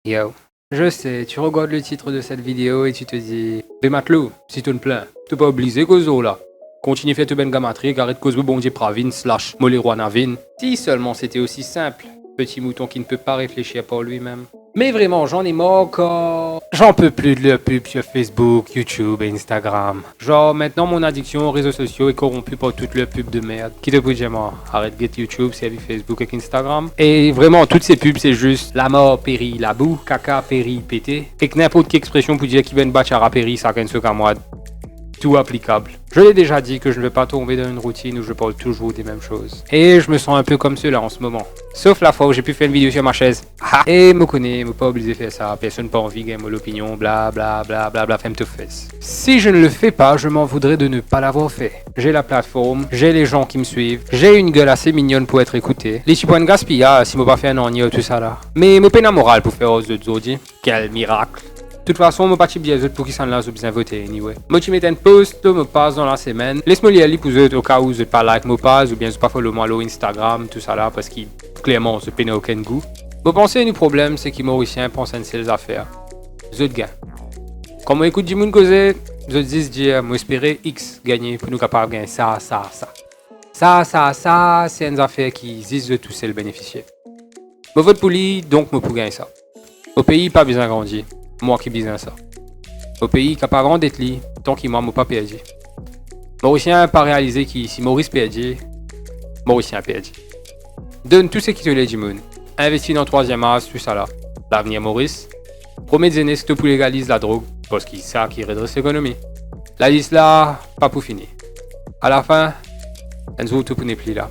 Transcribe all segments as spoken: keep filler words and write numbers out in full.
Yo. Je sais, tu regardes le titre de cette vidéo et tu te dis, be matlou, si to'nn plin, to pa oblize koz lor la. Kontign fer to bann gamatri ek aret koz lor Bondie Pravin slash mo lerwa Navin. Si seulement c'était aussi simple, petit mouton qui ne peut pas réfléchir par lui-même. Mais vraiment, j'en ai marre quand j'en peux plus de leurs pubs sur Facebook, YouTube et Instagram. Genre, maintenant mon addiction aux réseaux sociaux est corrompue par toutes leurs pubs de merde. Ki to pou dir mwa, aret get YouTube, servi Facebook ek Instagram. Et vraiment, toutes ces pubs, c'est juste la mort périt la boue, caca périt pété. Ek ninport ki expresion pou dir ki bann batchara péri sakenn so kamwad. Tout applicable. Je l'ai déjà dit que je ne veux pas tomber dans une routine où je parle toujours des mêmes choses. Et je me sens un peu comme cela en ce moment. Sauf la fois où j'ai pu faire une vidéo sur ma chaise. Ah. E mo kone, mo pa oblize fer sa, personn pa anvi gagn mo lopinion, bla, bla, bla, bla, bla, ferm to fes. Si je ne le fais pas, je m'en voudrais de ne pas l'avoir fait. J'ai la plateforme, j'ai les gens qui me suivent, j'ai une gueule assez mignonne pour être écoutée. Li ti pou enn gaspiya si mo pa fer nanye ar tousala. Me mo pena moral pou fer ar zot zordi. Quel miracle! Toutfason, mo pa ti dir zot pou kisannla zot bizin vote anyway. Mo ti met enn post lor mo paz dan lasemenn. Les mo lir li pou zot, oka ou zot pa like mo paz oubien zot pa follow mwa lor Instagram, tousala, parski klerman, zot pena okenn gou. Mo panse nou problem, se ki Morisien pans enn sel zafer. Zot gagn. Kan mo ekout dimoun koze, zot zis dir, mo espere X gagne pou nou kapav gagn sa, sa, sa. Sa, sa, sa, se enn zafer ki zis zot tousel benefisie. Mo vot pou li, donk mo pou gagn sa. Mo pei pa bizin grandi, mwa ki bizin sa. Mo pei kapav andet li, tanki mwa mo pa perdi. Morisien pa realize ki si Moris perdi, Morisien perdi. Donn tou seki to le dimoun. Investi dan trwaziem az, tousala. Lavenir Moris. Promet zenes to pou legaliz ladrog, parski sa ki redres lekonomi. Lalis la pa pou fini. Alafin, enn zour to pou nepli la.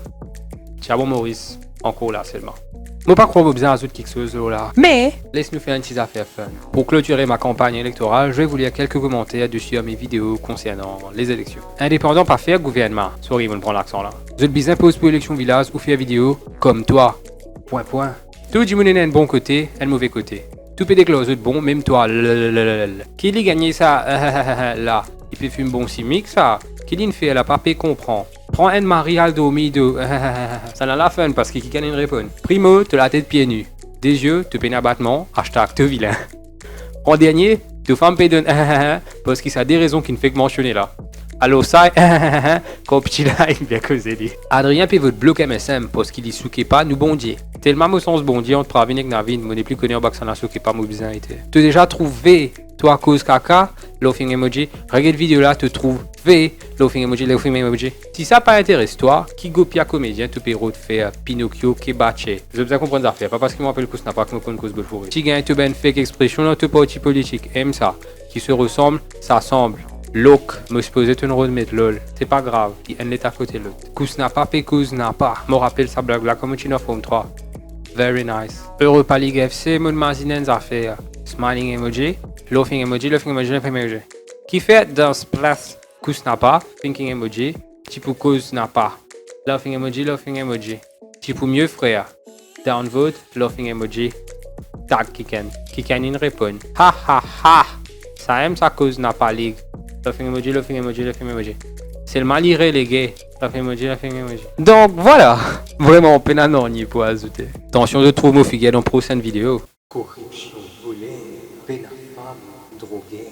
Ti a bon Moris, ankor la selman. Mo pa krwar mo bizin azout kiksoz lor la. Me les nou fer enn ti zafer fun. Pour clôturer ma campagne électorale, je vais vous lire quelques commentaires dessus à mes vidéos concernant les élections. Indepandan pa fer gouvernman. Sorry, mo'nn pran laksan la. Zot bizin poz pou eleksion vilaz ou fer video comme toi. Pwin, pwin. Tou dimoun ena enn bon kote, enn move kote. Tou pe deklar zot bon, mem twa, lelelelel. Ki li gagne sa, la? Li pe fim bon simik sa? Ki li'nn fer la, pa pe konpran. Pran enn mari, al dormi, do. Sa ena lafin, parski ki gagn inn reponn. Primo, to latet pie ni. Dezie, to pena batman, hashtag to vilin. An dernie, to fam pe donn parski sa de rezon ki'nn fek mansione la. Alor sa, kan piti la, inn bien koze li. Adrien pe vot blok M S M parski li souke pa nou Bondie. Telman mo sans Bondie ant Pravin ek Navin, mo nepli kone anba kisannla souke pa mo bizin ete. To deza trouve twa koz kaka, laughing emoji. Reget video la, to trouve laughing emoji, laughing emoji. Si sa pa interes twa, ki gopia komedien to pe rod fer, Pinokio, kebache? Zot bizin konprann zafer, pa parski mo apel Kousnapa ki mo konn koz bolfouri. Ti gagn to bann fek expresion dan to parti politik, em sa. Qui se ressemblent, s'assemblent. Lok, mo sipoze to'nn rod met lol. Se pa grav, li enn let akote lot. Kousnapa pe koz napa. Mo rapel sa blag la kan mo ti dan Form trwa. Very nice. Europa League F C, mo'nn mazinn enn zafer. Smiling emoji, laughing emoji, laughing emoji, laughing emoji. Kifer dan plas kousnapa, thinking emoji, ti pou koz napa? Laughing emoji, laughing emoji. Ti pou mie, frer. Downvote, laughing emoji. Tag kikenn. Kikenn inn reponn. Ha, ha, ha! Sa em sa koz napa lig. Laughing emoji, laughing emoji, laughing emoji. Selman li relege. Laughing emoji, laughing emoji. Donk, vwala. Vreman, pena nanye pou azoute. Atansion, zot trouv mo figir dan prosenn video. Koripsion, voler, pena fam, droger.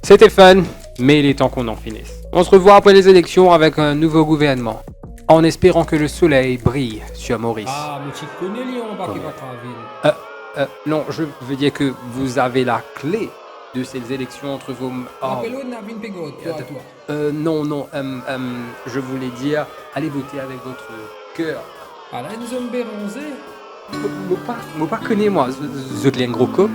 C'était fun, mais il est temps qu'on en finisse. On se revoit après les élections avec un nouveau gouvernement, en espérant que le soleil brille sur Maurice. Ah, mo ti kone li anba ki pa travay. Euh, euh, non, je veux dire que vous avez la clé de ces élections entre vos m-, oh. Apel Navin pe gard twa, twa. Euh, non, non, euh, euh, je voulais dire, allez voter avec votre cœur. Ala enn zom beronze. Mo, mo pa, mo pa kone mwa, z-, z-, zot li enn gro kok.